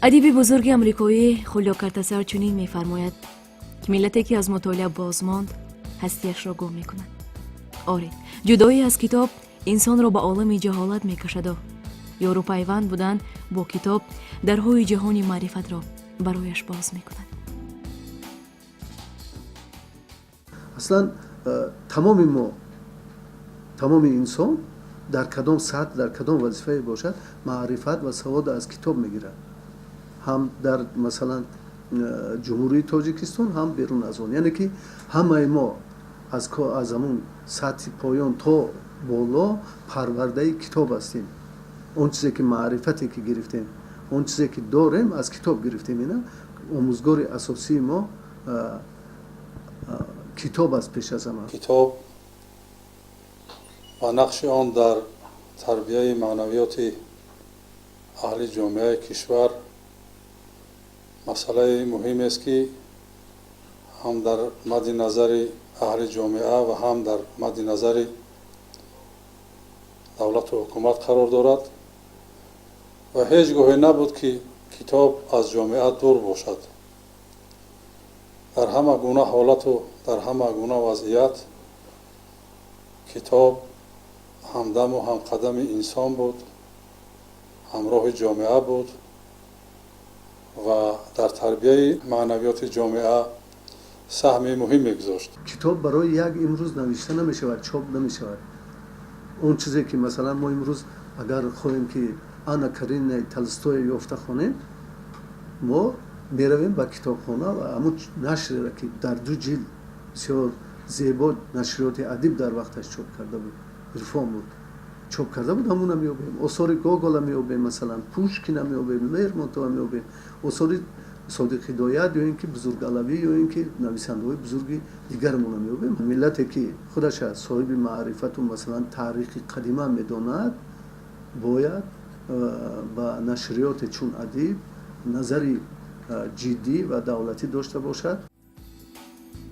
Адиби бузурги амрикоӣ Хулио Кортасар чунин мефармояд, ки миллате, ки аз мутолиа боз монд, ҳастиашро гум мекунад. Оре, ҷудоӣ аз китоб инсонро ба олами ҷаҳолат мекашаду ёру пайванд будан бо китоб дарҳои ҷаҳони маърифатро барояш боз мекунад. Аслан тамоми мо, тамоми инсон дар кадом сатҳ, дар кадом вазифае бошад, маърифат ва савод аз китоб мегирад, ҳам дар, масалан, Ҷумҳурии Тоҷикистон, ҳам берун аз он. Яъне ки ҳамаи мо аз ҳамун сатҳи поён то боло парвардаи китоб ҳастем. Он чизе ки маърифате ки гирифтем, он чизе ки дорем, аз китоб гирифтем. Ина омӯзгори асосии мо китоб аст пеш аз ҳама. Китоб ва нақши он дар тарбияи маънавиёти аҳли ҷомеаи кишвар масъалаи муҳимест, ки ҳам дар мадди назари аҳли ҷомеа ва ҳам дар мадди назари давлату ҳукумат қарор дорад ва ҳеҷ гоҳе набуд, ки китоб аз ҷомеа дур бошад. Дар ҳама гуна ҳолату дар ҳама гуна вазъият китоб ҳамдаму ҳамқадами инсон буд, ҳамроҳи ҷомеа буд ва дар тарбияи маънавиёти ҷомеа саҳми муҳим мегузошт. Китоб барои як имрӯз навишта намешавад, чоп намешавад. Он чизе ки, масалан, мо имрӯз агар хоҳем, ки Анна Каренинаи Толстоя ёфта хонем, мо меравем ба китобхона ва ҳамун нашреро, ки дар ду ҷилд бисёр зебо нашриёти «Адиб» дар вақташ чоп карда буд, «Ирфон» буд, чоп карда буд, ҳамуна меёбем. Осори Гогола меёбем, масалан, Пушкина меёбем, Лермонтова меёбем, осори Содиқ Ҳидоят ё ин ки Бузургалавӣ ё ин ки нависандаҳои бузурги дигармона меёбем. Миллате ки худаша соҳиби маърифату, масалан, таърихи қадима медонад, бояд ба нашриёте чун «Адиб» назари ҷиддӣ ва давлатӣ дошта бошад.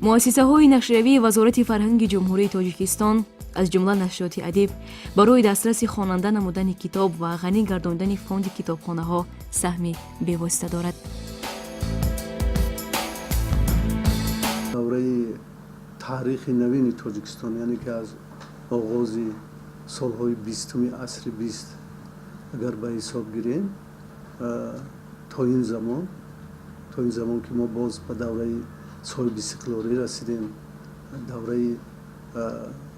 Муассисаҳои нашриявии Вазорати фарҳанги Ҷумҳурии Тоҷикистон, аз ҷумла нашриёти «Адиб», барои дастраси хонанда намудани китоб ва ғанӣ гардондани фонди китобхонаҳо саҳми бевосита дорад. Давраи таърихи навини Тоҷикистон, яъне ки аз оғози солҳои 20-уми асри 20 агар ба ҳисоб гирем, то ин замон, ки мо боз ба давраи соҳибистиқлолӣ расидем, давраи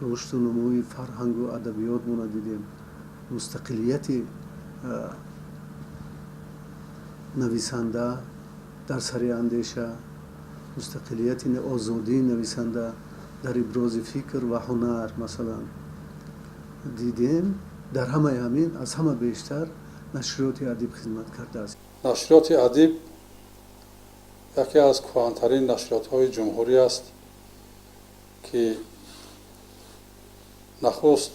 рушду нумӯи фарҳангу адабиётмона дидем, мустақилияти нависанда дар сари андеша, мустақилияти озодии нависанда дар ибрози фикр ва ҳунар, масалан, дидем. Дар ҳамаи ҳамин аз ҳама бештар нашриёти «Адиб» хизмат кардааст. Нашриёти «Адиб» яке аз кӯҳантарин нашриётҳои ҷумҳурӣ аст, ки нахуст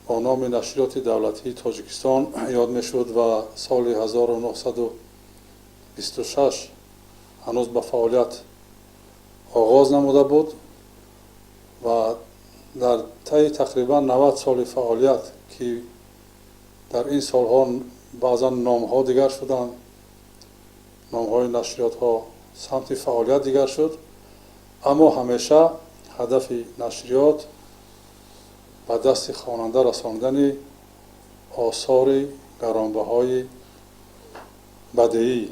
бо номи Нашриёти давлатии Тоҷикистон ёд мешуд ва соли 1926 ҳанӯз ба фаъолият оғоз намуда буд ва дар таи тақрибан 90 соли фаъолият, ки дар ин солҳо баъзан номҳо дигар шуданд, номҳои нашриётҳо, самти фаъолият дигар шуд, аммо ҳамеша ҳадафи нашриёт ба дасти хонанда расондани осори гаронбаҳои бадеӣ,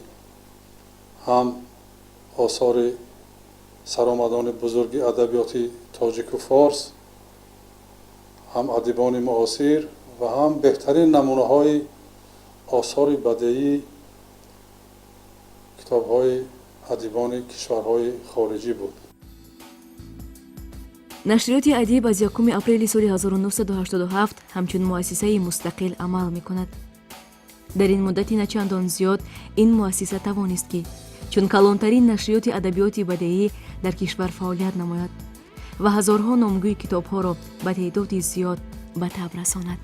ҳам осори саромадони бузурги адабиёти тоҷику форс, ҳам адибони муосир ва ҳам беҳтарин намунаҳои осори бадеӣ, китобҳои адибони кишварҳои хориҷӣ буд. Нашриёти «Адиб» аз 1 апрели соли 1987 ҳамчун муассисаи мустақил амал мекунад. Дар ин муддати начандон зиёд ин муассиса тавонист, ки чун калонтарин нашриёти адабиёти бадеӣ дар кишвар фаъолият намояд ва ҳазорҳо номгӯи китобҳоро ба теъдоди зиёд ба таб расонад.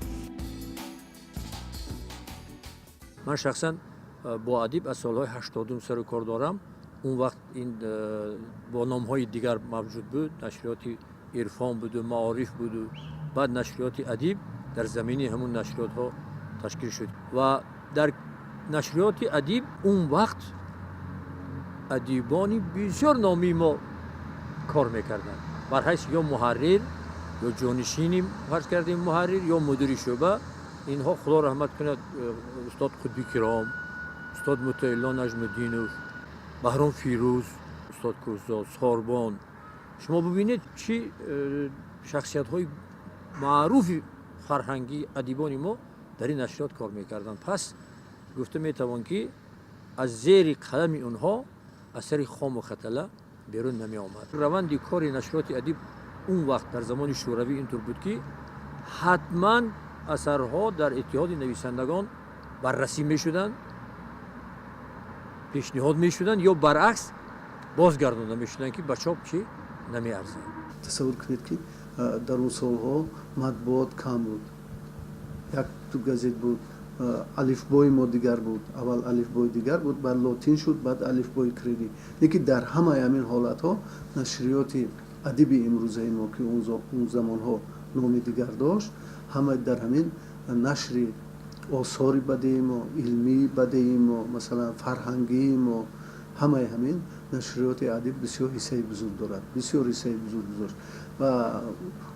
Ман шахсан бо «Адиб» аз солҳои 80-ум сару кор дорам. Он вақт ин бо номҳои дигар мавҷуд буд, нашриёти «Ирфон» буду, «Маориф» буду, баъд нашриёти «Адиб» дар замини ҳамун нашриётҳо ташкил шуд ва дар Нашриёти Адиб он вақт адибони бисёр номии мо кор мекарданд, бар ҳайси ё муҳаррир, ё ҷонишини, фарз кардем, муҳаррир ё мудири шӯъба. Инҳо, Худо раҳмат кунад, устод Қутби Киром, устод Мутаилло Наҷмуддинов, Баҳром Фирӯз, устод Кӯҳзод, Сорбон. Шумо бубинед, чӣ шахсиятҳои маъруфи фарҳангӣ, адибони мо дар ин нашриёт кор мекарданд. Пас гуфта метавон, ки аз зери қалами онҳо асари хому хатала берун намеомад. Раванди кори нашриёти Адиб он вақт, дар замони Шӯравӣ, интур буд, ки ҳатман асарҳо дар Иттиҳоди нависандагон баррасӣ мешуданд, пешниҳод мешуданд ё баръакс бозгардонда мешуданд, ки ба чоп чӣ намеарзад. Тасаввур кунед, ки дар он солҳо матбуот кам буд, як ду газет буд, алифбои мо дигар буд. Аввал алифбои дигар буд, баъд лотин шуд, баъд алифбои кириллӣ. Лекин дар ҳамаи ҳамин ҳолатҳо нашриёти Адиби имрӯзаи мо, ки он замонҳо номи дигар дошт, ҳама дар ҳамин нашри осори бадеи мо, илмии бадеи мо, масалан, фарҳангии мо, ҳамаи ҳамин нашриёти Адиб бисёр ҳиссаи бузург дорад, бисёр ҳиссаи бузург гузошт. Ва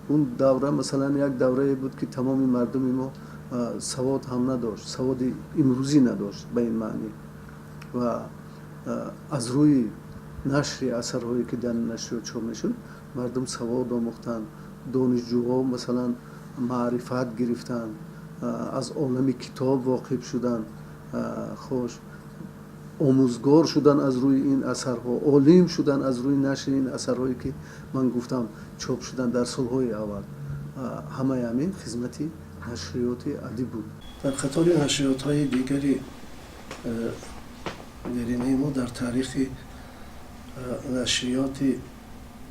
он давра, масалан, як даврае буд, ки тамоми мардуми мо савод ҳам надошт, саводи имрӯзӣ надошт ба ин маънӣ. Ва аз рӯи нашри асарҳое, ки дар нашриёт чоп мешуд, мардум савод омӯхтанд, донишҷӯҳо, масалан, маърифат гирифтанд, аз олами китоб воқиф шуданд, хош омӯзгор шудан аз рӯи ин асарҳо, олим шудан аз рӯи нашри ин асарҳое, ки ман гуфтам, чоп шудан дар солҳои аввал. Ҳамаи ҳамин хизмати нашриёти Адиб буд. Дар қатори нашриётҳои дигари деринаи мо, дар таърихи нашриёти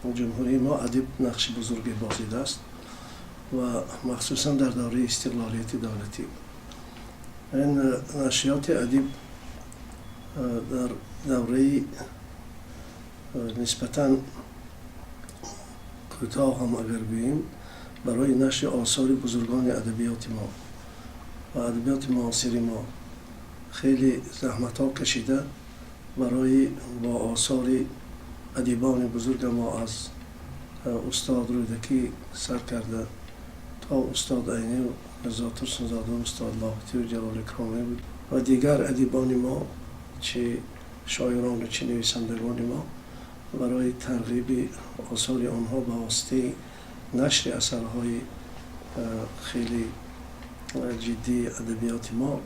ҷумҳурии мо Адиб нақши бузурге бозидааст ва махсусан дар давраи истиқлолияти давлатӣ. Ин нашриёти Адиб дар давраи нисбатан кӯтоҳ ҳам агар гӯем, барои нашри осори бузургони адабиёти мо ва адабиёти муосири мо хеле заҳматҳо кашида, барои бо осори адибони бузурга мо, аз устод Рӯдакӣ сар карда то устод Айнӣ, Мирзо Турсунзода, устод Лоҳутию Ҷалол Икромӣ ва дигар адибони мо, чӣ шоирону чӣ нависандагони мо, барои тарғиби осори онҳо ба воситаи нашри асарҳои хеле ҷиддии адабиёти мо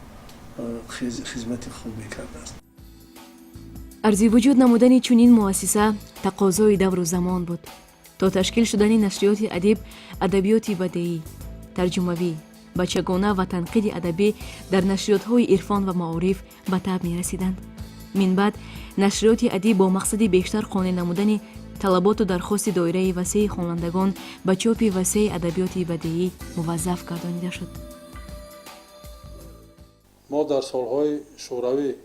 хизмати хубе кардааст. Арзи вуҷуд намудани чунин муассиса тақозои давру замон буд. То ташкил шудани нашриёти Адиб адабиёти бадеӣ, тарҷумавӣ, бачагона ва танқиди адабӣ дар нашриётҳои Ирфон ва Маориф ба таб мерасиданд. Минбаъд нашриёти Адиб бо мақсади бештар қонеъ намудани талаботу дархости доираи васеи хонандагон ба чопи васеи адабиёти бадеӣ муваззаф гардонида шуд. Мо дар солҳои Шӯравӣ,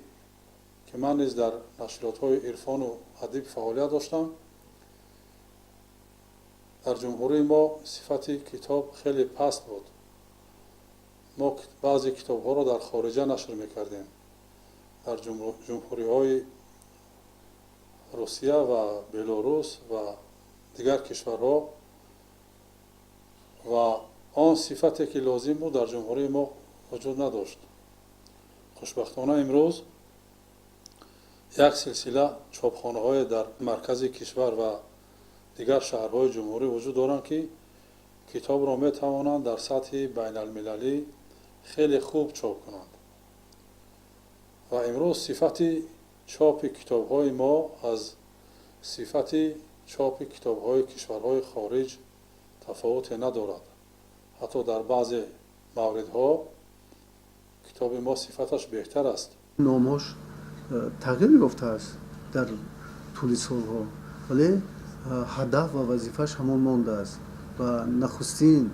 ки ман низ дар нашриётҳои Ирфону Адиб фаъолият доштам, дар ҷумҳурии мо сифати китоб хеле паст буд. Мо баъзе китобҳоро дар хориҷа нашр мекардем, дар ҷумҳуриҳои Русия ва Белорус ва дигар кишварҳо, ва он сифате, ки лозим буд, дар ҷумҳурии мо вуҷуд надошт. Хушбахтона, имрӯз як силсила чопхонаҳое дар маркази кишвар ва дигар шаҳрҳои ҷумҳурӣ вуҷуд доранд, ки китобро метавонанд дар сатҳи байналмилалӣ хеле хуб чоп кунанд. Ва имрӯз сифати чопи китобҳои мо аз сифати чопи китобҳои кишварҳои хориҷ тафовуте надорад. Ҳатто дар баъзе мавридҳо китоби мо сифаташ беҳтар аст. Номҳош тағйир ёфтааст дар тӯли солҳо, вале ҳадаф ва вазифааш ҳамон мондааст. Ва нахустин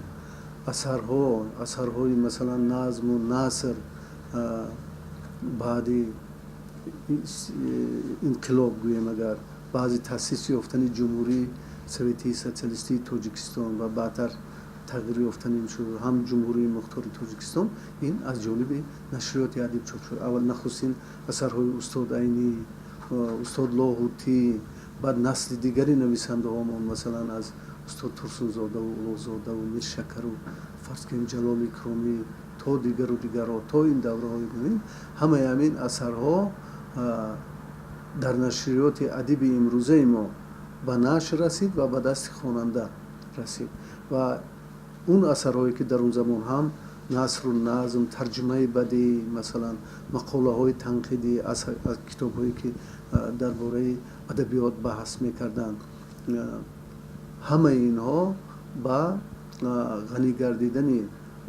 асарҳо, асарҳои, масалан, назму наср баъди инқилоб гӯем агар, баъзи таъсис ёфтани Ҷумҳурии Советии Социалистии Тоҷикистон ва баъдтар Тағйир ёфтани ҳам Ҷумҳурии Мухтори Тоҷикистон, ин аз ҷониби нашриёти Адиб чоп шуд. Аввал нахустин асарҳои устод Айнӣ, устод Лоҳутӣ, баъд насли дигари нависандаҳомон, масалан, аз устод Турсунзодаву Улуғзодаву Миршакару, фарз кунем, Ҷалол Икромӣ то дигару дигарҳо, то ин давраҳои навин, ҳамаи ҳамин асарҳо дар нашриёти Адиби имрӯзаи мо ба нашр расид ва ба дасти хонанда расид. Ва он асарҳое, ки дар он замон ҳам насру назм, тарҷумаи бадеӣ, масалан, мақолаҳои танқидӣ аз китобҳое, ки дар бораи адабиёт баҳс мекарданд, ҳамаи инҳо ба ғанӣ гардидани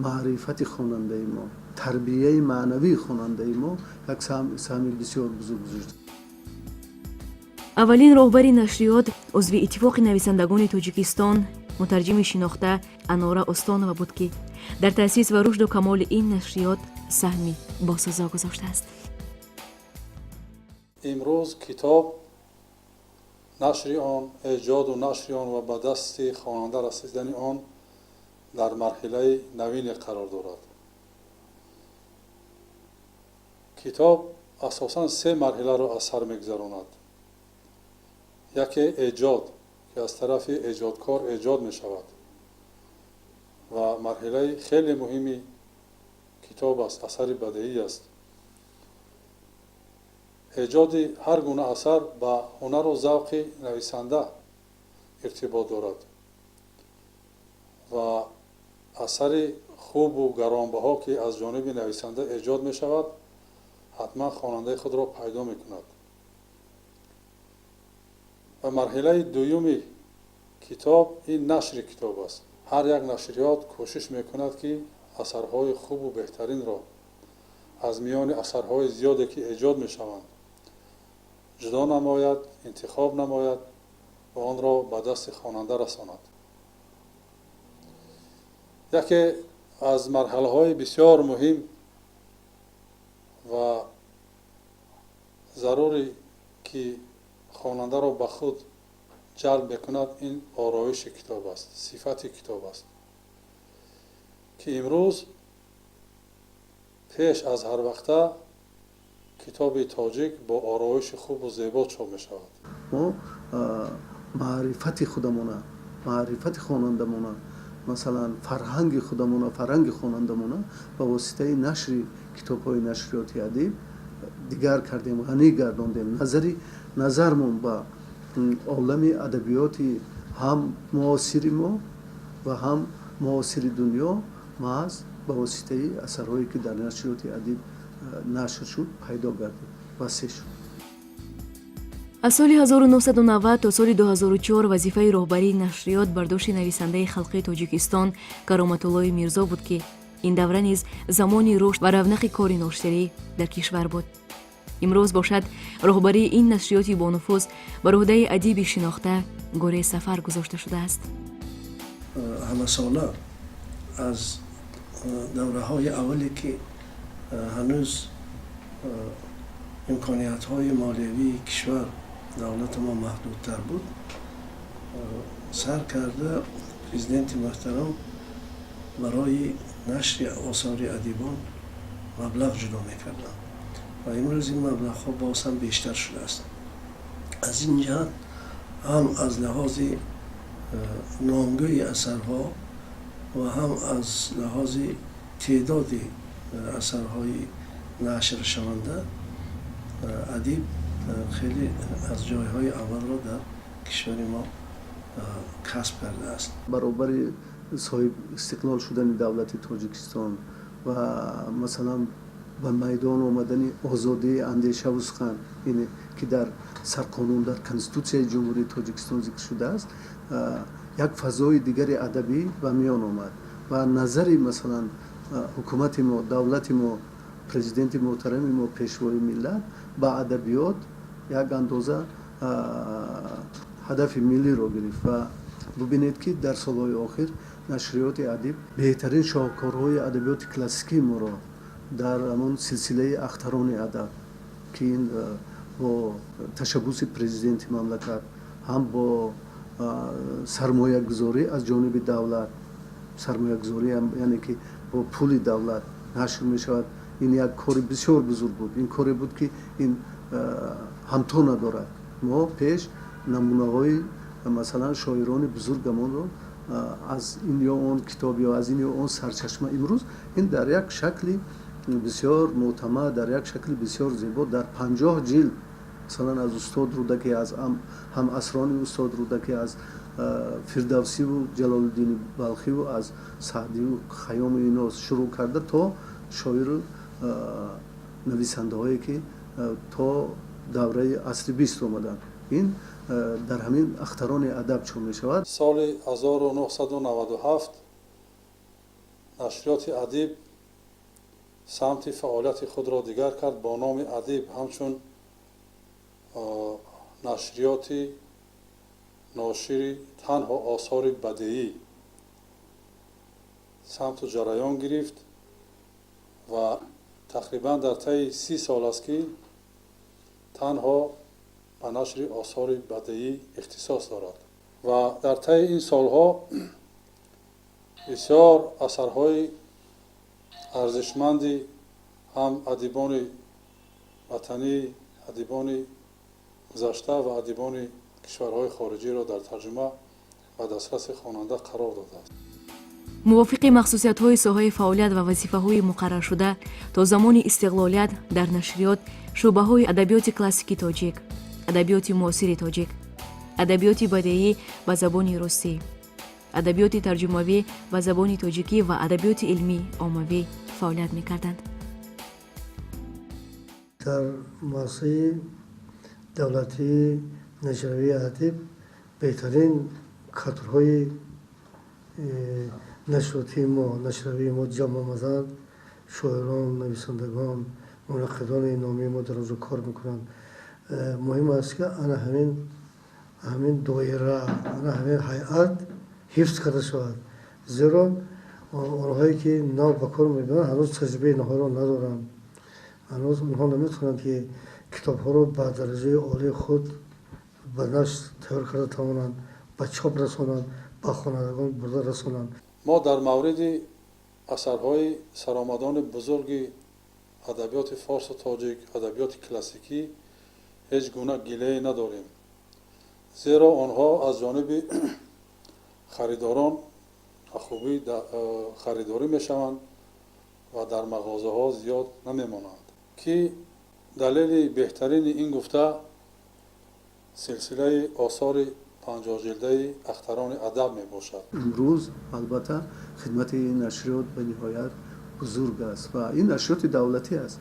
маърифати хонандаи мо, тарбияи маънавии хонандаи мо як саҳми бисёр бузург гузошт. Аввалин роҳбари нашриёт, узви Иттифоқи нависандагони Тоҷикистон, мутарҷими шинохта Анора Остонова буд, ки дар таъсис ва рушду камоли ин нашриёт саҳми босазо гузоштааст. Имрӯз китоб, нашри он, эҷоду нашри он ва ба дасти хонанда расидани он дар марҳилаи навине қарор дорад. Китоб асосан се марҳиларо аз сар мегузаронад. Яке эҷод, ки аз тарафи эҷодкор эҷод мешавад ва марҳилаи хеле муҳими китоб аст, асари бадеӣ аст. Эҷоди ҳар гуна асар ба ҳунару завқи нависанда иртибот дорад ва асари хубу гаронбаҳо, ки аз ҷониби нависанда эҷод мешавад, ҳатман хонандаи худро пайдо мекунад. Ва марҳилаи дуюми китоб ин нашри китоб аст. Ҳар як нашриёт кӯшиш мекунад, ки асарҳои хубу беҳтаринро аз миёни асарҳои зиёде, ки эҷод мешаванд, ҷудо намояд, интихоб намояд ва онро ба дасти хонанда расонад. Яке аз марҳилаҳои бисёр муҳим ва заруре, ки хонандаро ба худ ҷалб мекунад, ин ороиши китоб аст, сифати китоб аст, ки имрӯз пеш аз ҳар вақта китоби тоҷик бо ороиши хубу зебо чоп мешавад. Мо маърифати худамона, маърифати хонандамона, масалан, фарҳанги худамона, фарҳанги хонандамона ба воситаи нашри китобҳои нашриёти Адиб дигар кардем, ғанӣ гардондем. Назари назармон ба олами адабиёти ҳам муосири мо ва ҳам муосири дунё маҳз ба воситаи асарҳое, ки дар нашриёти Адиб нашр шуд, пайдо гардид, васеъ шуд. Аз соли 1990 то соли 2004 вазифаи роҳбарии нашриёт бар дӯши нависандаи халқии Тоҷикистон Кароматуллои Мирзо буд, ки ин давра низ замони рушд ва равнақи кори ноширӣ дар кишвар буд. Имрӯз бошад, роҳбарии ин нашриёти бонуфуз бар уҳдаи адиби шинохта Гурез Сафар гузошта шудааст. Ҳамасола аз давраҳои аввале, ки ҳанӯз имкониятҳои молиявии кишвар, давлати мо маҳдудтар буд, сар карда президенти муҳтарам барои нашри осори адибон маблағ ҷудо мекарданд ва имрӯз ин маблағҳо боз ҳам бештар шудааст. Аз ин ҷиҳат ҳам аз лиҳози номгӯи асарҳо ва ҳам аз лиҳози теъдоди асарҳои нашршаванда Адиб хеле аз ҷойҳои аввалро дар кишвари мо касб кардааст. Баробари соҳиб истиқлол шудани давлати Тоҷикистон ва, масалан, ба майдон омадани озодии андешаву сухан, ине ки дар сарқонун, дар Конститутсияи Ҷумҳурии Тоҷикистон зикр шудааст, як фазои дигари адабӣ ба миён омад ва назари, масалан, ҳукумати мо, давлати мо, президенти муҳтарами мо, пешвои миллат ба адабиёт як андоза ҳадафи миллиро гирифт. Ва бубинед, ки дар солҳои охир нашриёти Адиб беҳтарин шоҳкорҳои адабиёти классикии моро дар ҳамон силсилаи «Ахтарони адаб», ки ин бо ташаббуси президенти мамлакат, ҳам бо сармоягузорӣ аз ҷониби давлат. Сармоягузорӣ, яъне ки бо пули давлат нашр мешавад. Ин як кори бисёр бузург буд. Ин коре буд, ки ин ҳамто надорад. Мо пеш намунаҳои, масалан, шоирони бузургамонро аз ин ё он китоб ё аз ин ё он сарчашма, имрӯз ин дар як шакли бисёр мӯътамад, дар як шакли бисёр зебо, дар 50 ҷилд, масалан, аз устод Рӯдакӣ, аз ҳамасрони устод Рӯдакӣ, аз Фирдавсиву Ҷалолуддини Балхиву аз Саъдиву Хайёму ино шурӯъ карда то шоиру нависандаҳое, ки то давраи асри 20 омаданд, ин дар ҳамин «Ахтарони адаб» чоп мешавад. Соли 1997 нашриёти «Адиб» самти фаъолияти худро дигар кард, бо номи «Адиб» ҳамчун нашриёти ношири танҳо осори бадеӣ самту ҷараён гирифт ва тақрибан дар таи 30 сол аст, ки танҳо ба нашри осори бадеӣ ихтисос дорад ва дар таи ин солҳо бисёр асарҳои арзишманди ҳам адибони ватанӣ, адибони гузашта ва адибони кишварҳои хориҷиро дар тарҷума ба дастраси хонанда қарор додааст. Мувофиқи махсусиятҳои соҳаи фаъолият ва вазифаҳои муқарраршуда, то замони истиқлолият дар нашриёт шӯъбаҳои адабиёти классикии тоҷик, адабиёти муосири тоҷик, адабиёти бадеӣ ба забони русӣ, адабиёти тарҷумавӣ ба забони тоҷикӣ ва адабиёти илмӣ оммавӣ фаъолият мекарданд. Дар муассисаи давлатии нашриявии «Адиб» беҳтарин кадрҳои нашриётии мо, нашриявии мо ҷамъ омаданд. Шоирон, нависандагон, мунаққидони номии мо дар онҷо кор мекунанд. Муҳим аст, ки ана ҳамин доира, ана ҳамин ҳайат ҳифз карда шавад, зеро онҳое ки нав ба кор мебаранд, ҳанӯз таҷрибаи инҳоро надоранд. Ҳанӯз онҳо наметавонанд, ки китобҳоро ба дараҷаи олии худ ба нашр тайёр карда тавонанд, ба чоп расонанд, ба хонандагон бурда расонанд. Мо дар мавриди асарҳои саромадони бузурги адабиёти форсу тоҷик, адабиёти классикӣ ҳеҷ гуна гилае надорем, зеро онҳо аз ҷониби харидорон ба хубӣ харидорӣ мешаванд ва дар мағозаҳо зиёд намемонанд, ки далели беҳтарини ин гуфта силсилаи осори 50-ҷилдаи «Ахтарони адаб» мебошад. Имрӯз, албатта, хидмати ин нашриёт ба ниҳоят бузург аст ва ин нашриёти давлатӣ аст,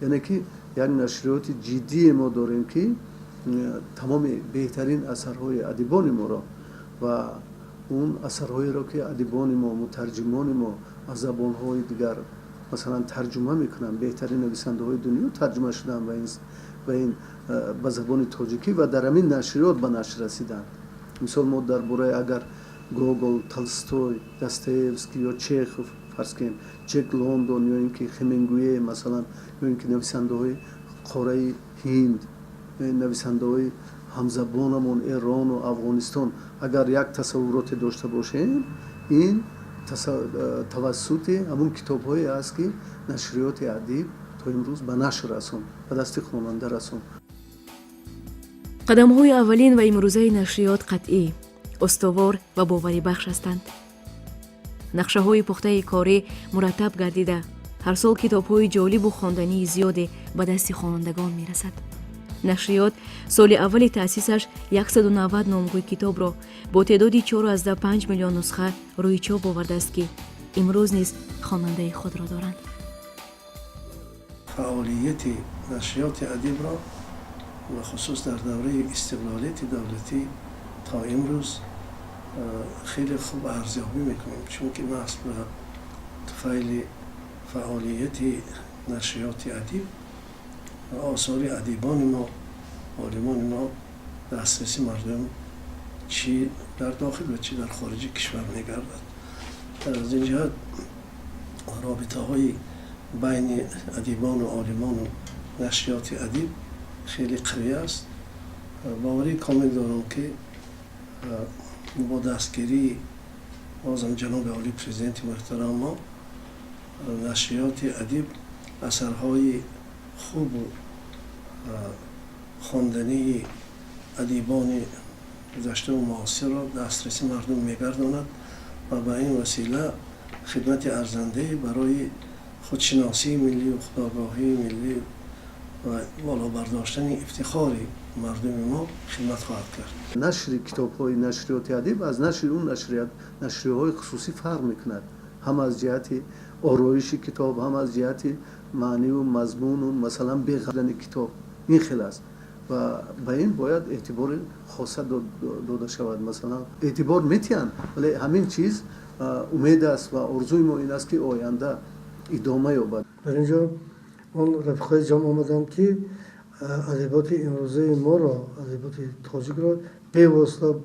яъне ки як нашриёти ҷиддие мо дорем, ки тамоми беҳтарин асарҳои адибони моро ва он асарҳоеро, ки адибони мо, мутарҷимони мо аз забонҳои дигар, масалан, тарҷума мекунанд, беҳтарин нависандаҳои дунё тарҷума шуданд ба ин ба забони тоҷикӣ ва дар ҳамин нашриёт ба нашр расиданд. Мисол, мо дар бораи агар Гогол, Толстой, Достоевский ё Чехов, фарз кунем, Ҷек Лондон ё ин ки Хемингуэй, масалан, ё ин ки нависандаҳои қораи Ҳинд, нависандаҳои ҳамзабонамон Эрону Афғонистон агар як тасаввуроте дошта бошем, ин тавассути ҳамун китобҳое аст, ки нашриёти «Адиб» то имрӯз ба нашр расонд, ба дасти хонанда расонд. Қадамҳои аввалин ва имрӯзаи нашриёт қатъӣ, устувор ва боварибахш ҳастанд. Нақшаҳои пухтаи корӣ мураттаб гардида, ҳар сол китобҳои ҷолибу хондании зиёде ба дасти хонандагон мерасад. Нашриёт соли аввали таъсисаш 190 номгӯй китобро бо теъдоди 4,5 миллион нусха рӯи чоп овардааст, ки имрӯз низ хонандаи худро доранд. Фаъолияти нашриёти «Адибро», бахусус дар давраи истиқлолияти давлатӣ то имрӯз, хеле хуб арзёбӣ мекунем, чунки маҳз ба туфайли фаъолияти нашриёти «Адиб» осори адибони мо, олимони мо дастраси мардум чӣ дар дохил ва чӣ дар хориҷи кишвар мегардад. Аз ин ҷиҳат робитаҳои байни адибону олимону нашриёти «Адиб» хеле қавӣ аст. Боварии комил дорам, ки бо дастгирии Бозам ҷаноби олӣ президенти муҳтарам мо нашриёти Адиб асарҳои хубу хондании адибони гузаштаву муосирро дастраси мардум мегардонад ва ба ин васила хидмати арзандае барои худшиносии миллию худогоҳии миллӣ ва боло бардоштани ифтихори мардуми мо хидмат хоҳад кард. Нашри китобҳои нашриёти Адиб аз нашри он нашрияҳои хусусӣ фарқ мекунад, ҳам аз ҷиҳати ороиши китоб, ҳам аз ҷиҳати маъниву мазмуну, масалан, беғадани китоб ин хел аст ва ба ин бояд эътибори хоса дода шавад. Масалан, эътибор метиҳанд, вале ҳамин чиз умед аст ва орзуи мо ин аст, ки оянда идома ёбад. Дар ин ҷо он рафиқҳои ҷамъ омаданд, ки адабиёти имрӯзаи моро, адабиёти тоҷикро бевосита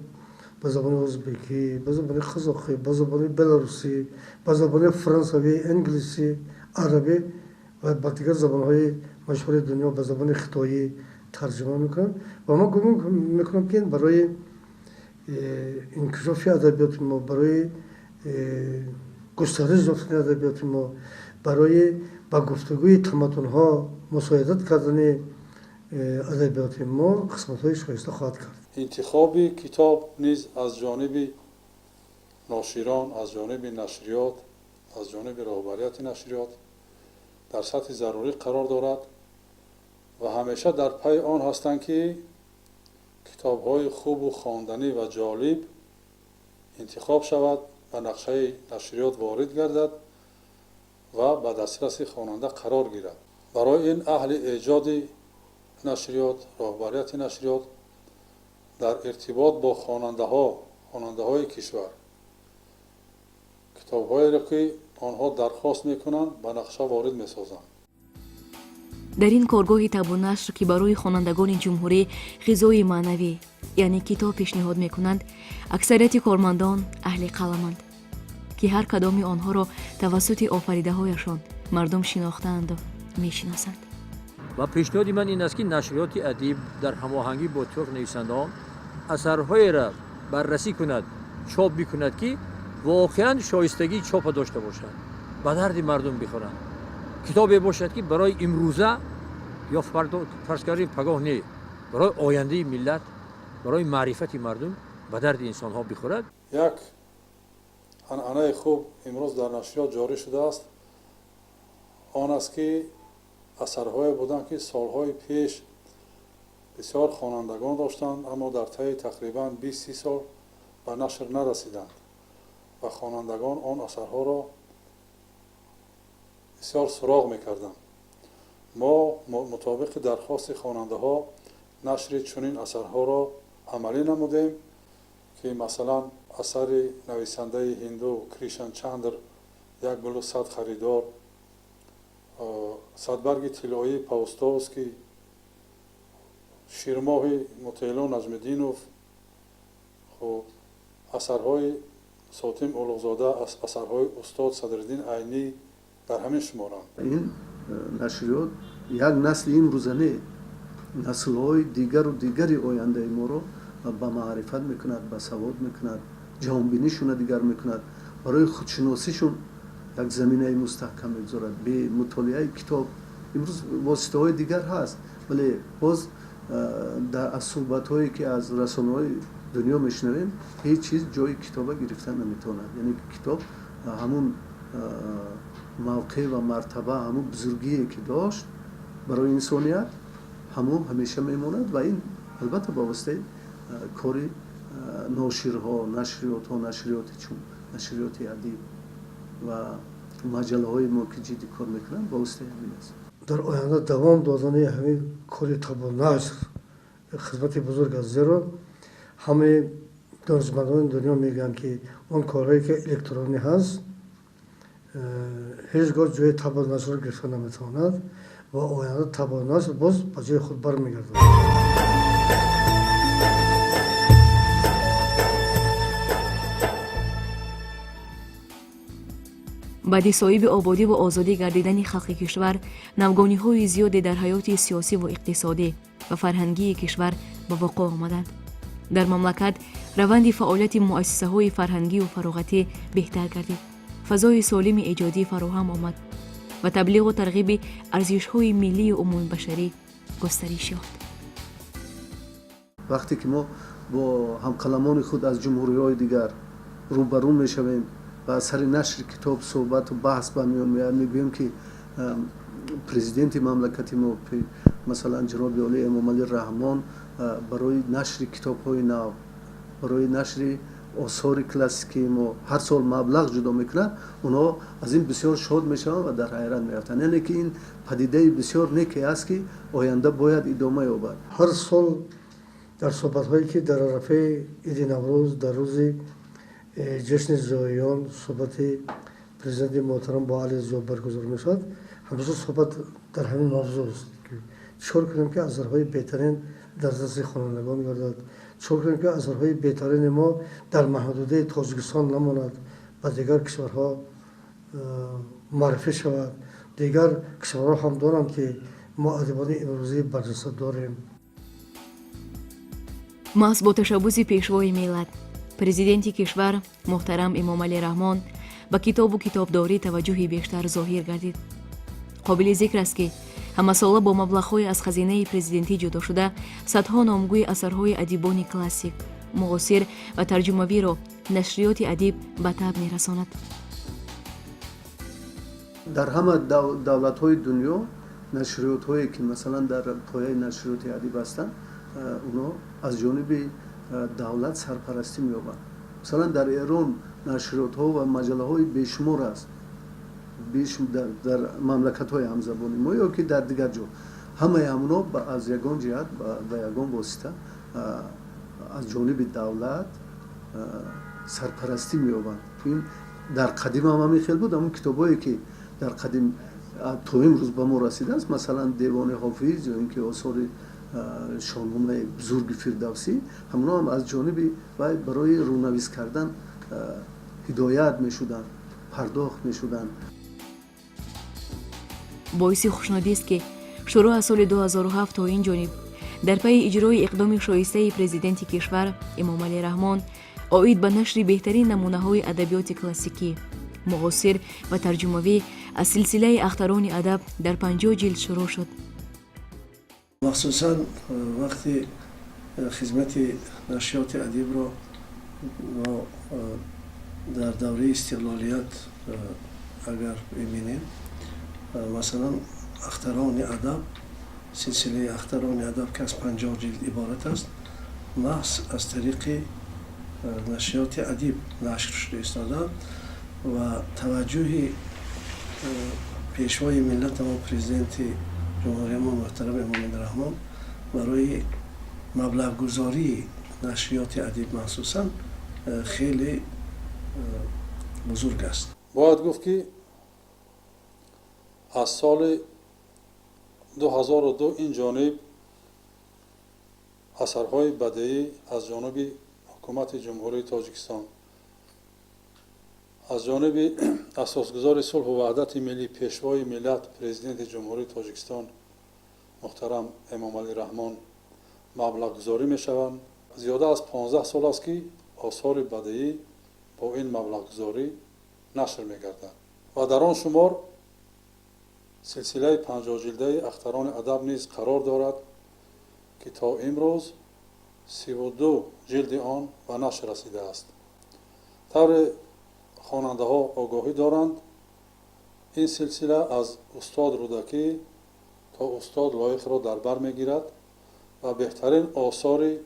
ба забони ӯзбекӣ, ба забони қазоқӣ, ба забони беларусӣ, ба забони франсавӣ, англисӣ, арабӣ ва ба дигар забонҳои машҳури дунё, ба забони хитоӣ тарҷума мекунанд. Ва ман гумон мекунам, ки ин барои инкишофи адабиёти мо, барои густариш ёфтани адабиёти мо, барои ба гуфтугӯи тамаддунҳо мусоидат кардани адабиёти мо қисматҳои шоиста хоҳад кард. Интихоби китоб низ аз ҷониби ноширон, аз ҷониби нашриёт, аз ҷониби роҳбарияти нашриёт дар сатҳи зарурӣ қарор дорад ва ҳамеша дар пайи он ҳастанд, ки китобҳои хубу хонданӣ ва ҷолиб интихоб шавад, ба нақшаи нашриёт ворид гардад ва ба дастраси хонанда қарор гирад. Барои ин аҳли эҷоди нашриёт, роҳбарияти нашриёт дар иртибот бо хонандаҳои кишвар китобҳоеро, ки онҳо дархост мекунанд, ба нақша ворид месозанд. Дар ин коргоҳи табъу-нашр, ки барои хонандагони ҷумҳурӣ ғизои маънавӣ, яъне китоб пешниҳод мекунанд, аксарияти кормандон аҳли қаламанд, ки ҳар кадоми онҳоро тавассути офаридаҳояшон мардум шинохтаанду мешиносанд. Ва пешниҳоди ман ин аст, ки нашриёти Адиб дар ҳамоҳангӣ бо иттифоқи нависандаҳон асарҳоеро баррасӣ кунад, чоп бикунад, ки воқеан шоистагии чопа дошта бошад, ба дарди мардум бихӯранд, китобе бошад, ки барои имрӯза ё фарз кардем пагоҳ не, барои ояндаи миллат, барои маърифати мардум, ба дарди инсонҳо бихӯрад. Як анъанаи хуб имрӯз дар нашриёт ҷорӣ шудааст. Он аст, ки асарҳое буданд, ки солҳои пеш бисёр хонандагон доштанд, аммо дар таи тақрибан 20-30 сол ба нашр нарасиданд ва хонандагон он асарҳоро бисёр суроғ мекарданд. Мо мутобиқи дархости хонандаҳо нашри чунин асарҳоро амалӣ намудем, ки масалан асари нависандаи ҳинду Кришан Чандр «Як гулу сад харидор», «Садбарги тиллоии» Паустовский, «Ширмоҳи» Мутеъло Наҷмиддинов, хуб, асарҳои Сотим Улуғзода, асарҳои устод Садриддин Айнӣ дар ҳамин шуморанд. Ин нашриёт як насли имрӯза не, наслҳои дигару дигари ояндаи моро ба маърифат мекунад, ба савод мекунад, ҷаҳонбинишона дигар мекунад, барои худшиносишон як заминаи мустаҳкам мегузорад. Бе мутолиаи китоб имрӯз воситаҳои дигар ҳаст, вале боз аз суҳбатҳое, ки аз расонаҳои дунё мешунавем, ҳеҷ чиз ҷои китоба гирифта наметавонад. Яъне китоб ҳамун мавқеъ ва мартаба, ҳамун бузургие, ки дошт барои инсоният, ҳамун ҳамеша мемонад ва ин албатта ба воситаи кори ноширҳо, нашриётҳо, нашриёти чун нашриёти Адиб ва маҷаллаҳои мо, ки ҷиддӣ кор мекунанд, ба воситаи ҳамин аст. Дар оянда давом додани ҳамин кори табъу-нашр хизмати бузург аст, зеро ҳамаи донишмандони дунё мегӯянд, ки он корҳое, ки электронӣ ҳаст, ҳеҷ гоҳ ҷои табъу-нашрро гирифта наметавонад ва оянда табъу-нашр боз ба ҷои худ бармегардад. Баъди соҳиби ободӣ ва озодӣ гардидани халқи кишвар навгониҳои зиёде дар ҳаёти сиёсиву иқтисодӣ ва фарҳангии кишвар ба воқеъ омаданд. Дар мамлакат раванди фаъолияти муассисаҳои фарҳангию фароғатӣ беҳтар гардид, фазои солими эҷодӣ фароҳам омад ва таблиғу тарғиби арзишҳои миллию умумибашарӣ густариш ёфт. Вақте ки мо бо ҳамқаламони худ аз ҷумҳуриҳои дигар рӯбарӯ мешавем ва аз сари нашри китоб суҳбату баҳс ба миён меояд, мегӯем, ки президенти мамлакати мо, масалан, ҷаноби олӣ Эмомалӣ Раҳмон, барои нашри китобҳои нав, барои нашри осори классикии мо ҳар сол маблағ ҷудо мекунад, онҳо аз ин бисёр шод мешаванд ва дар ҳайрат меафтанд. Яъне ки ин падидаи бисёр неке аст, ки оянда бояд идома ёбад. Ҳар сол дар суҳбатҳое, ки дар арафаи иди Наврӯз, дар рӯзи ҷашни зиёиён, суҳбати президенти муҳтарам бо аҳли зиё баргузор мешавад, ҳамеша суҳбат дар ҳамин мавзӯъ аст, ки чикор кунем, ки асарҳои беҳтарин дар дасти хонандагон гардад, чикор кунем, ки асарҳои беҳтарини мо дар маҳдудаи Тоҷикистон намонад, ба дигар кишварҳо муаррифӣ шавад, дигар кишварҳо ҳам донанд, ки мо адибони имрӯзии барҷаста дорем. Маҳз бо ташаббуси Пешвои миллат, президенти кишвар муҳтарам Эмомалӣ Раҳмон ба китобу китобдорӣ таваҷҷӯҳи бештар зоҳир гардид. Қобили зикр аст, ки ҳамасола бо маблағҳои аз хазинаи президентӣ ҷудошуда садҳо номгӯи асарҳои адибони классик, муосир ва тарҷумавиро нашриёти «Адиб» ба таб мерасонад. Дар ҳама давлатҳои дунё нашриётҳое, ки масалан дар пояи нашриёти «Адиб» ҳастанд, онҳо аз ҷониби давлат сарпарастӣ меёбанд. Масалан, дар Эрон нашриётҳо ва маҷаллаҳои бешумор аст. Дар мамлакатҳои ҳамзабони мо ё ки дар дигар ҷо ҳамаи ҳамонҳо аз ягон ҷиҳат, ба ягон восита аз ҷониби давлат сарпарастӣ меёбанд. Ин дар қадим ҳам ҳамин хел буд. Ҳамон китобҳое, ки дар қадим то имрӯз ба мо расидааст, масалан, Девони Ҳофиз ё ин ки осори Шоҳномаи бузурги Фирдавсӣ, ҳамонҳо ҳам аз ҷониби вай барои рӯнавис кардан ҳидоят мешуданд, пардохт мешуданд. Боиси хушнудист, ки шурӯъ аз соли 2007 то ин ҷониб дар пайи иҷрои иқдоми шоистаи президенти кишвар Эмомалӣ Раҳмон оид ба нашри беҳтарин намунаҳои адабиёти классикӣ, муосир ва тарҷумавӣ аз силсилаи «Ахтарони адаб» дар 50 ҷилд шурӯъ шуд. Махсусан вақти хизмати нашриёти «Адибро» мо дар давраи истиқлолият агар бибинем, масалан, «Ахтарони адаб», силсилаи «Ахтарони адаб», ки аз 50 ҷилд иборат аст, маҳз аз тариқи нашриёти «Адиб» нашр шуда истоданд ва таваҷҷӯҳи Пешвои миллатамо, президенти ҷумҳуриямо муҳтарам Эмомалӣ Раҳмон барои маблағгузории нашриёти «Адиб» махсусан хеле бузург аст. Бояд гуфт, ки аз соли 2002 ин ҷониб асарҳои бадеӣ аз ҷониби ҳукумати Ҷумҳурии Тоҷикистон, аз ҷониби асосгузори сулҳу ваҳдати миллӣ, Пешвои миллат, Президенти Ҷумҳурии Тоҷикистон муҳтарам Эмомалӣ Раҳмон маблағгузорӣ мешаванд. Зиёда аз 15 сол аст, ки осори бадеӣ бо ин маблағгузорӣ нашр мегардад ва дар он шумор силсилаи 50-ҷилдаи «Ахтарони адаб» низ қарор дорад, ки то имрӯз 32 ҷилди он ба нашр расидааст. Тавре хонандаҳо огоҳӣ доранд, ин силсила аз устод Рӯдакӣ то устод Лоиқро дар бар мегирад ва беҳтарин осори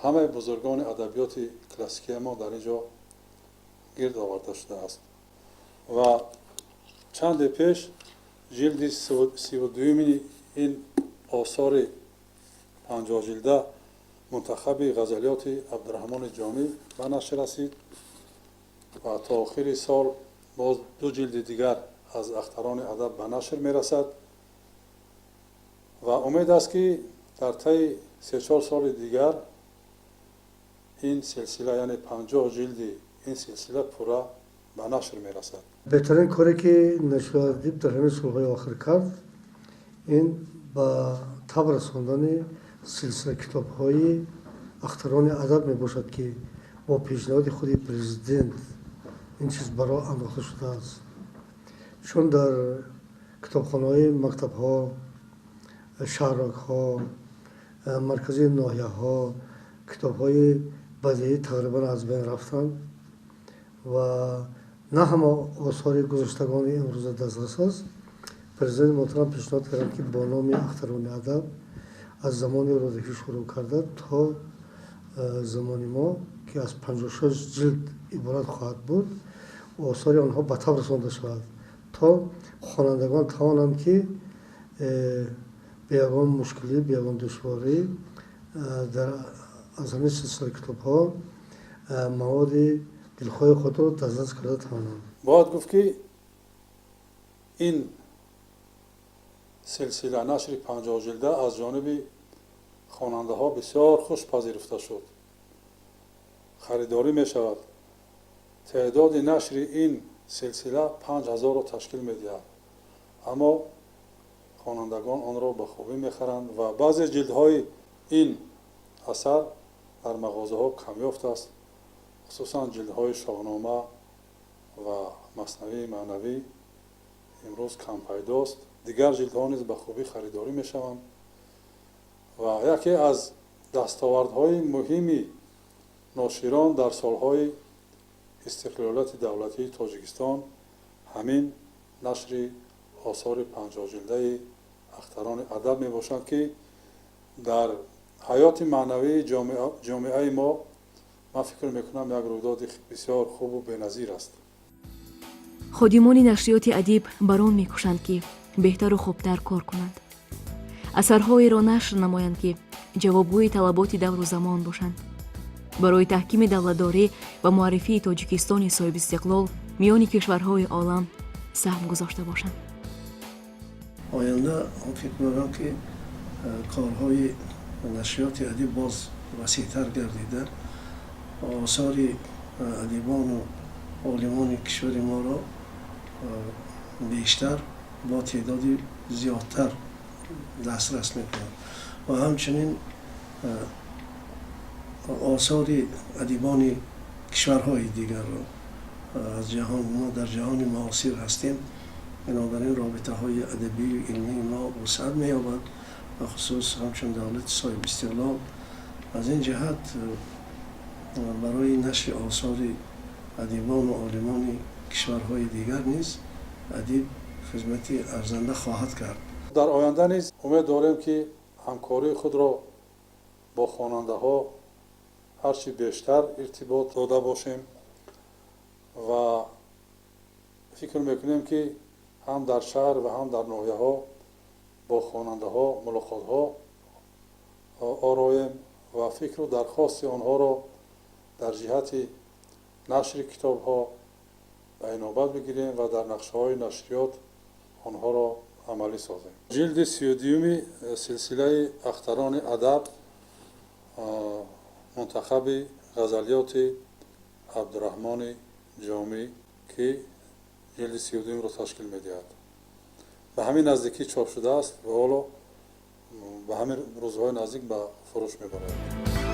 ҳамаи бузургони адабиёти классикии мо дар ин ҷо гирд оварда шудааст. Ва чанде пеш ҷилди 32-юми ин осори 50-ҷилда, мунтахаби ғазалиёти Абдураҳмони Ҷомӣ, ба нашр расид ва то охири сол боз ду ҷилди дигар аз «Ахтарони адаб» ба нашр мерасад. Ва умед аст, ки дар таи 3-4 соли дигар ин силсила, яъне 50 ҷилди ин силсила, пурра ба нашр мерасад. Беҳтарин коре, ки нашриёти «Адиб» дар ҳамин солҳои охир кард, ин ба таб расондани силсила китобҳои Ахтарони адаб мебошад, ки бо пешниҳоди худи президент ин чиз ба роҳ андохта шудааст, чун дар китобхонаҳои мактабҳо, шаҳракҳо, маркази ноҳияҳо китобҳои бадеӣ тақрибан аз байн рафтанд ва на ҳама осори гузаштагони имрӯза дастрас аст. Президенти муҳтарам пешниҳод карданд, ки бо номи Ахтарони адаб аз замони Рӯдакӣ шурӯъ карда то замони мо, ки аз 56 ҷилд иборат хоҳад буд, осори онҳо ба таб расонда шавад, то хонандагон тавонанд, ки бе ягон мушкилӣ, бе ягон душворӣ дар аз ҳамин силсила китобҳо маводи дилхоҳи худро дастрас карда тавонанд. Бояд гуфт, ки ин силсила нашри 50 ҷилда аз ҷониби хонандаҳо бисёр хуш пазируфта шуд, харидорӣ мешавад. Теъдоди нашри ин силсила 5000-ро ташкил медиҳад, аммо хонандагон онро ба хубӣ мехаранд ва баъзе ҷилдҳои ин асар дар мағозаҳо камёфт аст, хусусан ҷилдҳои Шоҳнома ва Маснавии маънавӣ имрӯз кампайдост. Дигар ҷилдҳо низ ба хубӣ харидорӣ мешаванд ва яке аз дастовардҳои муҳими ноширон дар солҳои истиқлолияти давлатии Тоҷикистон ҳамин нашри осори 50 ҷилдаи Ахтарони адаб мебошанд, ки дар ҳаёти маънавии ҷомеаи мо, ман фикр мекунам, як рӯйдоди бисёр хубу беназир аст. Ходимони нашриёти Адиб бар он мекӯшанд, ки беҳтару хубтар кор кунанд, асарҳоеро нашр намоянд, ки ҷавобгӯи талаботи давру замон бошанд, барои таҳкими давлатдорӣ ва муаррифии Тоҷикистони соҳибистиқлол миёни кишварҳои олам саҳм гузошта бошанд. Оянда фикр мекунам, ки корҳои нашриёти Адиб боз васеътар гардида, осори адибону олимони кишвари моро бештар бо теъдоди зиёдтар дастрас мекунад ва ҳамчунин осори адибони кишварҳои дигарро аз ҷаҳон. Мо дар ҷаҳони муосир ҳастем, бинобар ин робитаҳои адабию илмии мо вусъат меёбад, бахусус ҳамчун давлати соҳибистиқлол. Аз ин ҷиҳат барои нашри осори адибону олимони кишварҳои дигар низ Адиб хизмати арзанда хоҳад кард. Дар оянда низ умед дорем, ки ҳамкории худро бо хонандаҳо ҳарчи бештар иртибот дода бошем ва фикр мекунем, ки ҳам дар шаҳр ва ҳам дар ноҳияҳо бо хонандаҳо мулоқотҳо ороем ва фикру дархости онҳоро дар ҷиҳати нашри китобҳо ба инобат бигирем ва дар нақшаҳои нашриёт онҳоро амалӣ созем. Ҷилди 32-юми силсилаи Ахтарони адаб мунтахаби ғазалиёти Абдураҳмони Ҷомӣ, ки ҷилди 32-юмро ташкил медиҳад, ба ҳамин наздикӣ чоп шудааст ва ҳоло ба ҳамин рӯзҳои наздик ба фурӯш мебарояд.